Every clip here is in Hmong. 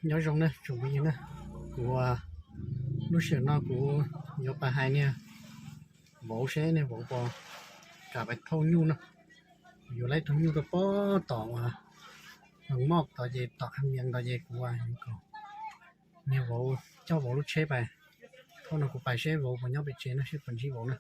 Nyob zoo na tsoom phooj ywg na, kuv lub sij hawm no kuv yuav pais hais niag vauv seb niag vauv puas kam pais thauj nyuj no. Kuv yuav laib tug nyuj rau pob tom uas Mos tod ces tom Kham Vias tod ces kuv yuav kom niag vauv coj vauv lub tsheb pais thauj no, kuv pais seb vauv puas nyob pem tsev no, seb puas ntsib vauv na.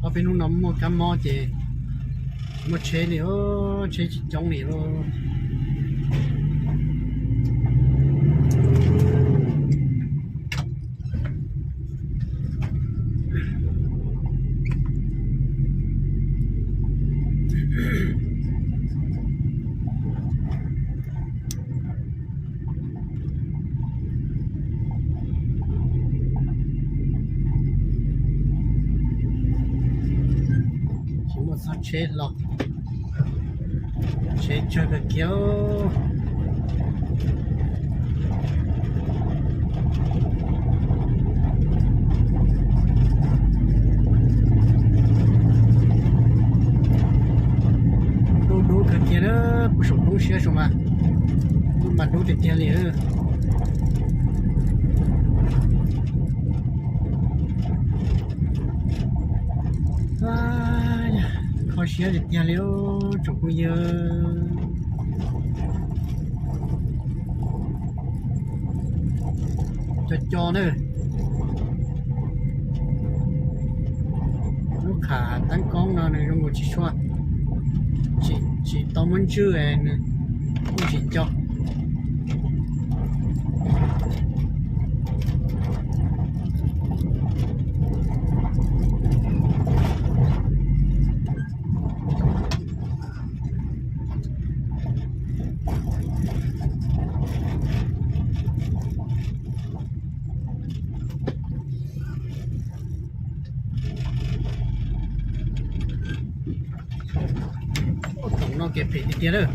Ob peb hnub no muaj kab mob ces tsis muaj tsheb li, tsheb tsis coob li lauj. Tsis muaj txoj tsheb los, tsheb tsawg kawg kiag. Dub dub kawg kiag na, kuv saum toob siab saum mas, dub mas dub tiag tiag li. Kho siab tiag tiag li tsoom phooj ywg. Co co na. Lub qham teeb koob no nws zoo nkaus tsis tshua, tsis tau muab ntswj, nws kuj tsis co. Ub, tsoom no kev phem tiag tiag lawm.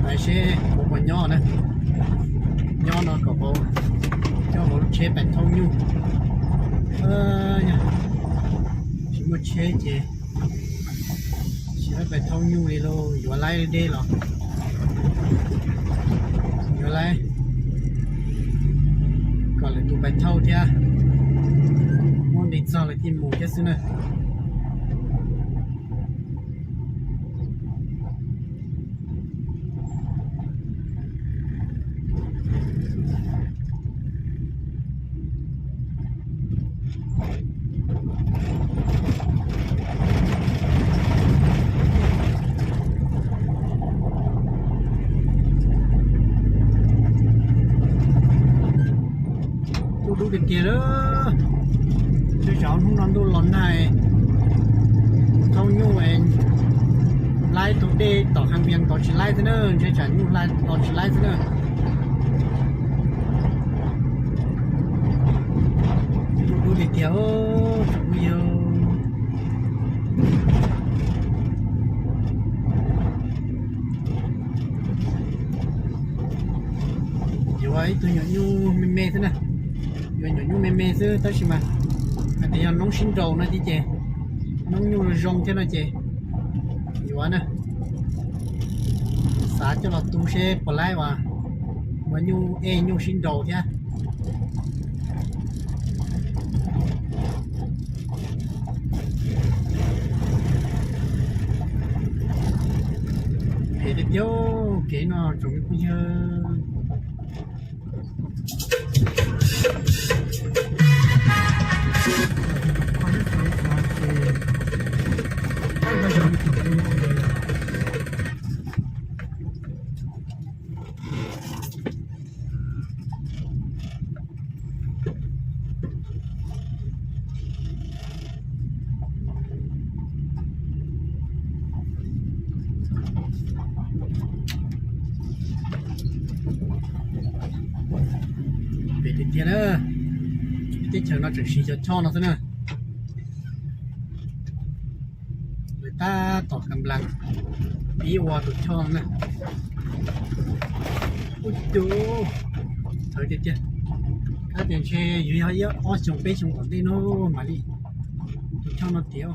Hais seb puas nyob na, nyob no kom vauv coj vauv lub tsheb pais thauj nyuj. Yog tsis muaj tsheb ces tsis laib pais thauj nyuj li lauj, yuav laib deb los yuav laib kom lwm tus pais thauj thiab, muab nqi txog lawm thiaj mus thiab xwb na. Ntuj dub tiag tiag lawm. Ntshe tsam hnub no ntuj los nag, thauj nyuj laib tus dej tom Kham Vias tod tsis laib xwb na, ntshe tsam nyuj hla tod tsis laib xwb na. Ntuj dub tiag tiag tsoom phooj ywg. Yuav ib tug nyuam nyuj me me xwb na, yuav nyuam nyuj me me xwb tab sis mas hais tias yog noob sib nraus no ces, noob nyuj zoo thiab no ces yuav na, xav coj los tu seb puas laib uas ua nyuj ej nyuj sib nraus thiab. Phem tiag tiag kev no tsoom phooj ywg. Tiag tiag na, teb chaws no tseem siv cov choj no xwb na. Lawv tab tom kam nplas pib ua tus choj no na. Ub, txawv tiag tiag. Kab tias ntshe yuav yog ib ob xyoo peb xyoo tom ntej no mam li tus choj no tiav.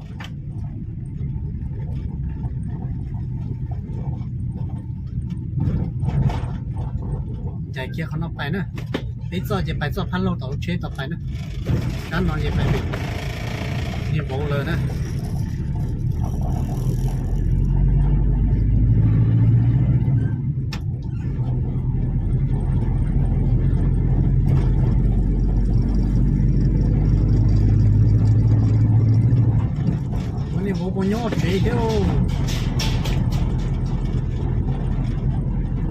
Ncaim kiag qhov no pais na. Peb txoj ces pais txoj phab laug tom lub tsheb tod pais na. Kab no ces pais pem niag vauv lawm na. Ua niag vauv puas nyob tsev thiab?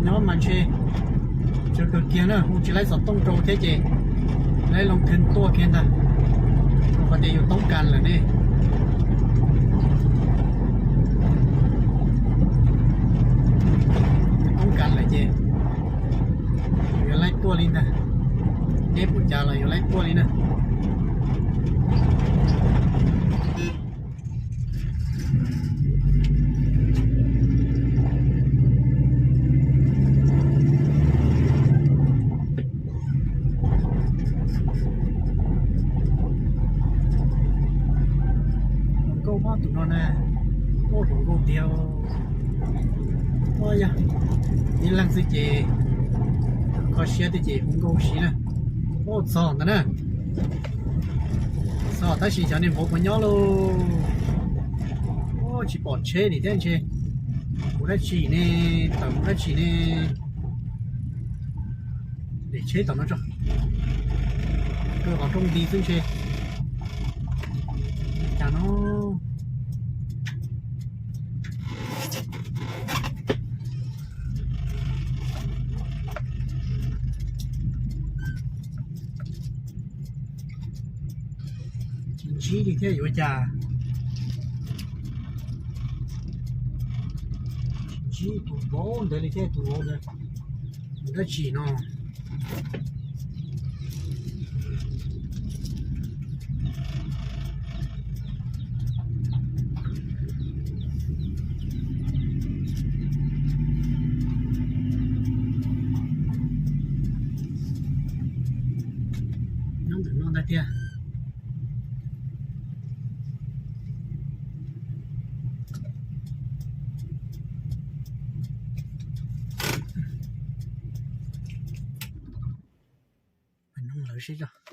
Nyob mas ntshe tsawg kawg kiag na, hu tsis laib xov tooj rau thiab ces laib loo khw tuaj kiag ntag. Rau qhov tias yus toob kas lawm ne. Yus toob kas lawm ces yuav laib tuaj li ntag. Neb pum cas los yuav laib tuaj li na. Hluas nkauj mob tus no na, ua hluas nkauj tiag. Yog ib leeg xwb ces kho siab thiab ces hu nkauj siv na. Ua txog ntawd na. Txog tab sis xyov niag vauv puas nyob lauj. Ua tsis pom tsheb li thiab ntshe mus dab tsi ne, tawm mus dab tsi ne. Dem tsheb tom no tso, kaw qhov rooj nti xwb ntshe. Cas no tsis ntsib li thiab yuav cas. Tsis ntsib tus vauv ntawd li thiab, tus vauv ntawd mus dab tsi no. Nyob ntawm no ntag tiag. Nug lawv seb.